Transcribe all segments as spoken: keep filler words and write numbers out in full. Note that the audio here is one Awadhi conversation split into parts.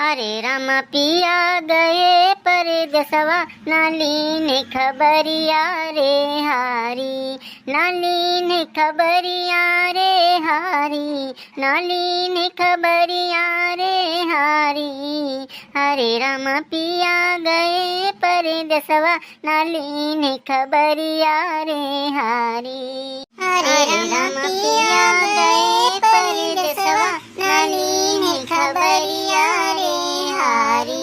अरे रामा पिया गए परदेसवा, ना लीन खबरिया रे हारी, ना लीन खबरिया रे हारी, ना लीन खबरिया रे हारी। अरे रामा पिया गए परदेसवा, ना लीन खबरिया रे हारी। अरे रामा पिया गए परदेसवा, ना लीन खबरिया रे हारी।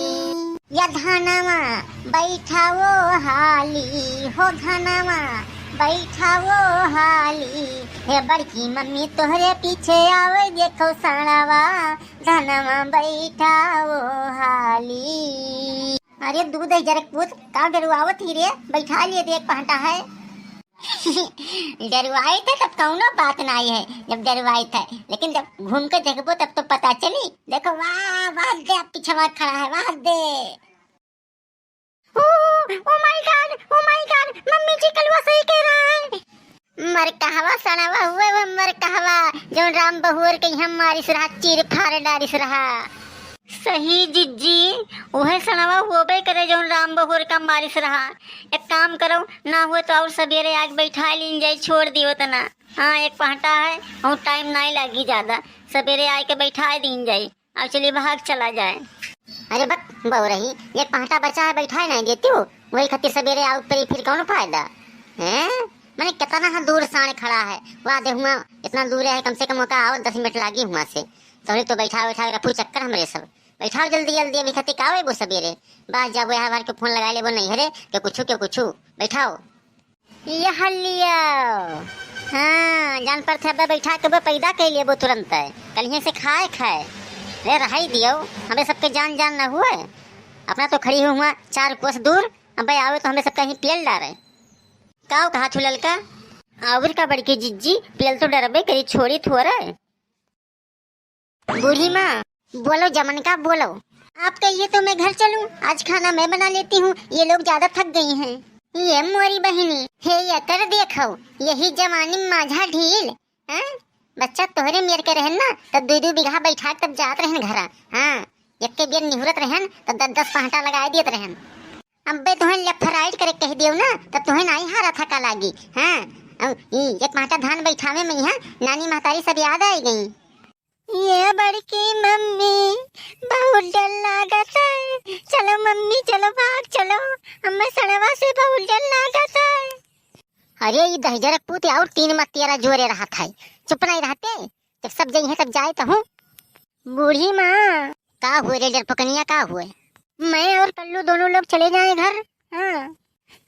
या धनवा बैठाओ हाली, हो धनवा बैठाओ हाली। हे बड़की मम्मी तोहरे पीछे आवे, देखो सड़वा, धनवा बैठाओ हाली। अरे दूध है जरक पूत, का डरवावत ही रे? बैठा लिए तो एक पहटा है। डरवाइत है तब कौनो बात नाई है, जब डरवाइत है, लेकिन जब घूम के देखबो तब तो पता चली। देखो, वाह, वाह दे, पीछे खड़ा है, वाह दे। ओ, oh my God, oh my God, mummy ji Kalua सही कह रहा है। मरकहवा सड़वा हुए, वो मरकहवा, जौन राम बहुअर के यहाँ मारिस रहा, चीर फाड़ डारिस रहा। सही जिज्जी, उहे सड़वा होबे करे जौन राम बहुअर का मारिस रहा। एक काम करो, ना हुए तो और सबेरे आके बैठा लीन जाई, छोड़ दियो तना। हाँ, एक पहटा है और टाइम नाई लागी ज्यादा, सबेरे आके बैठा दीन जाई। अब चलिए भाग चला जाए। अरे बक बउरही, एक पहटा बचा है, बैठा है नहीं देती हो, वही खातिर सबेरे आउट परी, फिर कौन फायदा? हैं? मैंने कितना हा दूर साँड़ खड़ा है, वाह दे हुआ, इतना दूर है, कम से कम ओका आओ दस मिनट लागी हुआ से। तोहरी तो बैठा बैठा के रफू चक्कर हमरे सब। बैठाओ जल्दी जल्दी, अभी खातिर का आवे वो सबेरे? बस जब वह बार के फोन लगा ले वो नहीं हरे, के कुछू के कुछू। बैठाओ। यह लियो। हाँ, जान पर थे, अबे बैठा के वो पैदा कर लिए वो तुरंत है। कल यहीं से खाए खाए। रे रहाई दियो, हमें सबके जान जान न हुए। अपना तो खड़ी हुआ चार कोस दूर, अबे आवे तो हमें सबका ही पेल डारे। काव कहा छु ललका? और का बड़की जिज्जी, पेल तो डरबे करी, छोड़ी थोड़ा। बूढ़ी माँ, बोलो जमन का, बोलो। आप कहिए तो मैं घर चलूं, आज खाना मैं बना लेती हूँ, ये लोग ज्यादा थक गई हैं। ये मोरी बहिनी, हे ये कर देखो, यही जवानी में माझा ढील, हैं? बच्चा तोहरे मेर के रहन ना, तब दुई दुई बीघा बैठा के तब जात रहन घरा, हाँ, यक्के बेर निहुरत रहन, तब दस दस पहटा लगाए देत रहन। अबे तोहन left right करे कह दियो ना, तब तोहन आई हारा थका लागी। हाँ, अउ ई एक माटा धान बैठावे में यहाँ नानी महतारी सब याद आई गई। ये बड़की मम्मी, बहुत डर लागत है। चलो मम्मी, चलो भाग चलो, हमें सड़वा से बहुत डर लागत है। अरे ई दहिजरक पूत और तीन मत तेरा जोरे रहत है, चुप नहीं रहते। जब सब जइहें तब जाए तो हूँ। बूढ़ी माँ। का हुए रे डरपकनिया, का हुए? मैं और कल्लू दोनों लोग चले जाए घर। हाँ।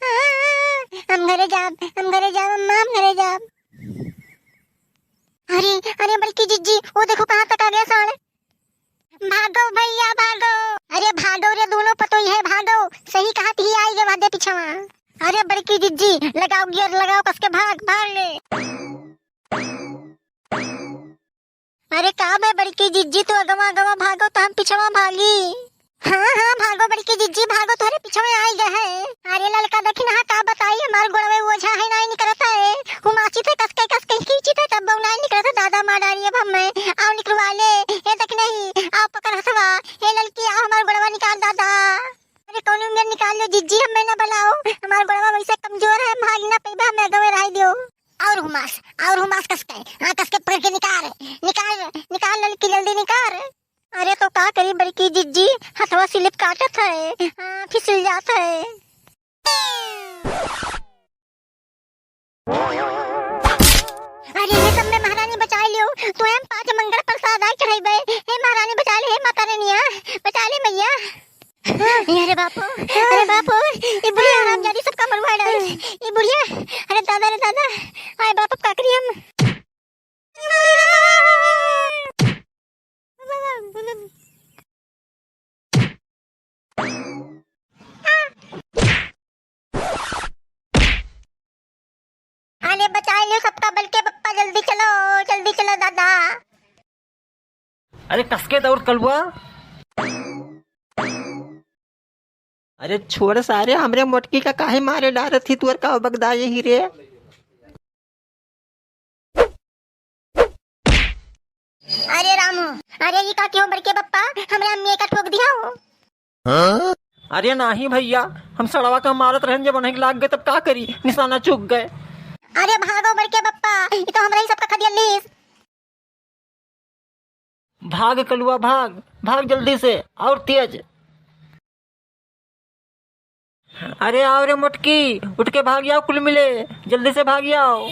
हाँ, हम घरे जाब, हम घरे जाब, अम्मा, हम घरे जाब। अरे, अरे बड़की जिज्जी, वो देखो कहाँ तक आ गया साँड़। भागो भैया भागो। अरे भागो रे दोनों पतोई है, भागो। सही कहा थी आई गए वादे पिछवा। अरे बड़की जिज्जी, लगाओ gear, लगाओ कस के, भाग, भाग ले। अरे का बे बड़की जिज्जी, तू अगवा अगवा भागो तो हम पिछवा भागी। हाँ हाँ भागो बड़की जिज्जी भागो, तोहरे पिछवे आई गए है। अरे ललका देखी ना का बताई, हमार गोड़वे ओझा है नाई निकलता है, हुमाची थे कसके कसके खींची थे तब नाई निकलता, दादा मार डारी अब हमें, आओ निकलवा ले। ए देख नहीं, आओ पकड़ हथवा, ए ललकी आओ हमार गोड़वा निकाल दादा। अरे कौनो मेर निकाल लो जिज्जी, हमें ना बुलाओ, हमार गोड़वा वैसे कमजोर है, भाग ना पैबा, हमें अगवे रह दियो। और हुमास, और हुमास कस के, हाँ, कस के पकड़ के निकार, निकार, निकार ललकी, जल्दी निकार। अरे तो का करी बड़की जिज्जी, हथवा slip काटत है, हाँ, फिसल जात है। अरे ये सब में महारानी बचाई लियो, तो हम पाँच मंगल प्रसाद आई चढ़ाई बे। हे महारानी बचा ले, हे माता रानिया, बचा ले मैया। अरे बापो, अरे बापो, ये बुढ़िया हरामजादी सबका मरवा डाली। ये बुढ़िया, अरे दादा रे दादा, आए बाप, अब का करी हम? अरे बचाई लियो सबका, बलके पप्पा जल्दी चलो, जल्दी चलो दादा। अरे कसके दौड़ कलुआ। अरे छोड़ सारे, हमरे मोटकी का काहे मारे डारत ही, तुअर का बगदा यही रे। अरे रामू, अरे, ई का किहो बड़के बप्पा, हमरे अम्मी का ठोक दिहो। अरे नाही भइया, हम सड़वा का मारत रहन, जब उन्हें लाग गए तब का करी, निसाना चूक गए। अरे भागो बड़के बप्पा, ई तो हमरा ही सबका खा दिया लीस। भाग कलुआ भाग, भाग जल्दी से और तेज। अरे आओ रे मोटकी, उठ के भाग जाओ, कुल मिले जल्दी से भाग जाओ।